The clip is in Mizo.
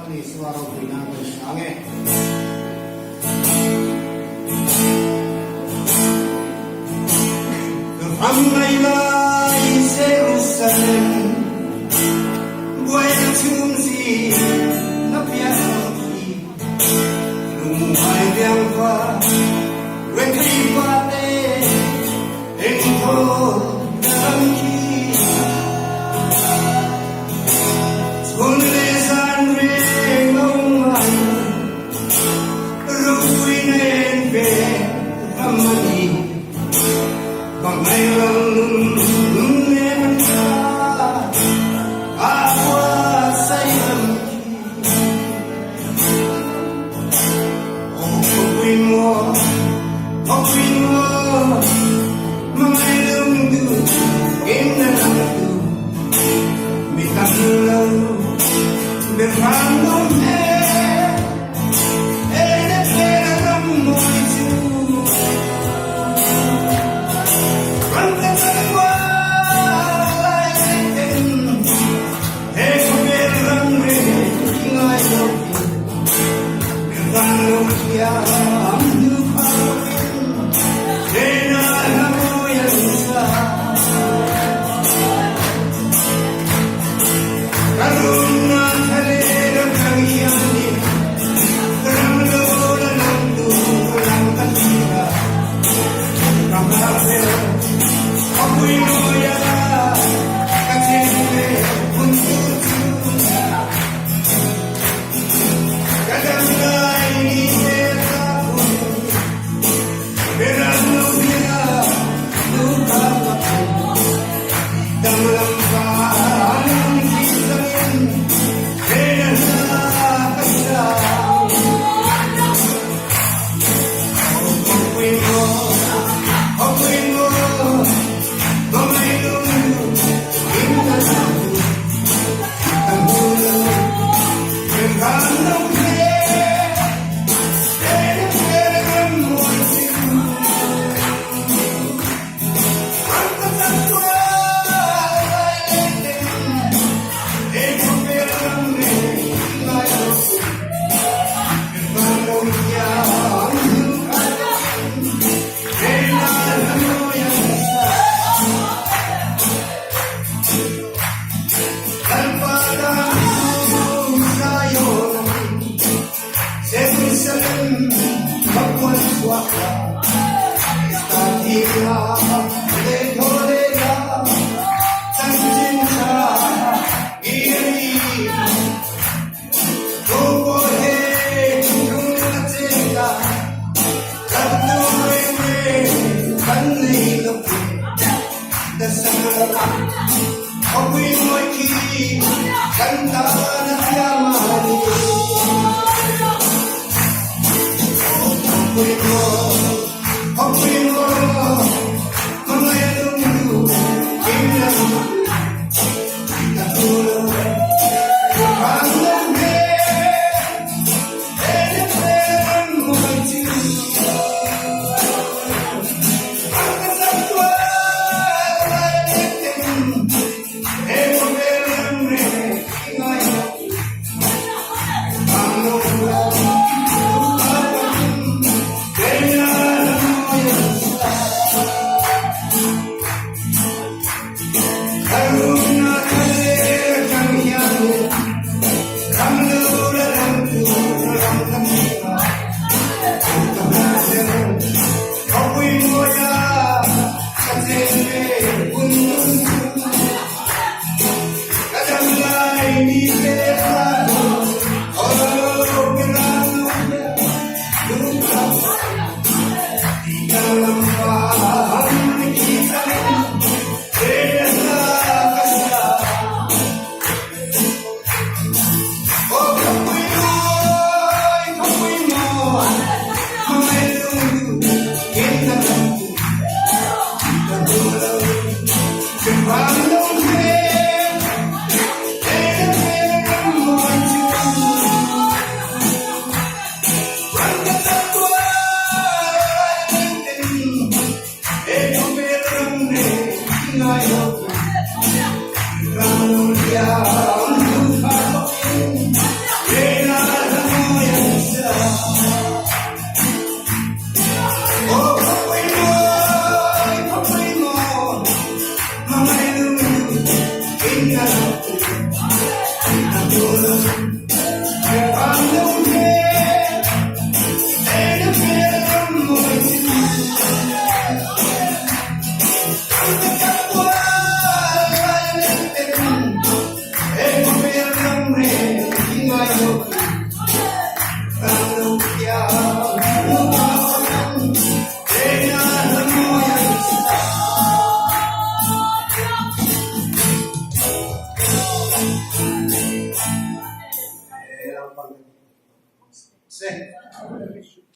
Lal Isua ropui nan kan sa nge. Ram ngai lai Jerusalem buai chhum zi na pian khi lungngai riangva rethei fate engthawl na ram khi chhun le zan reng lo ngai ropui nen ve ram a ni Hmangaih ram nun nem an tha a buatsaih ram khi. Aw khawpui maw, khawpui maw, hmangaih lungdu in na langtu mi tam lo biahrang dawm he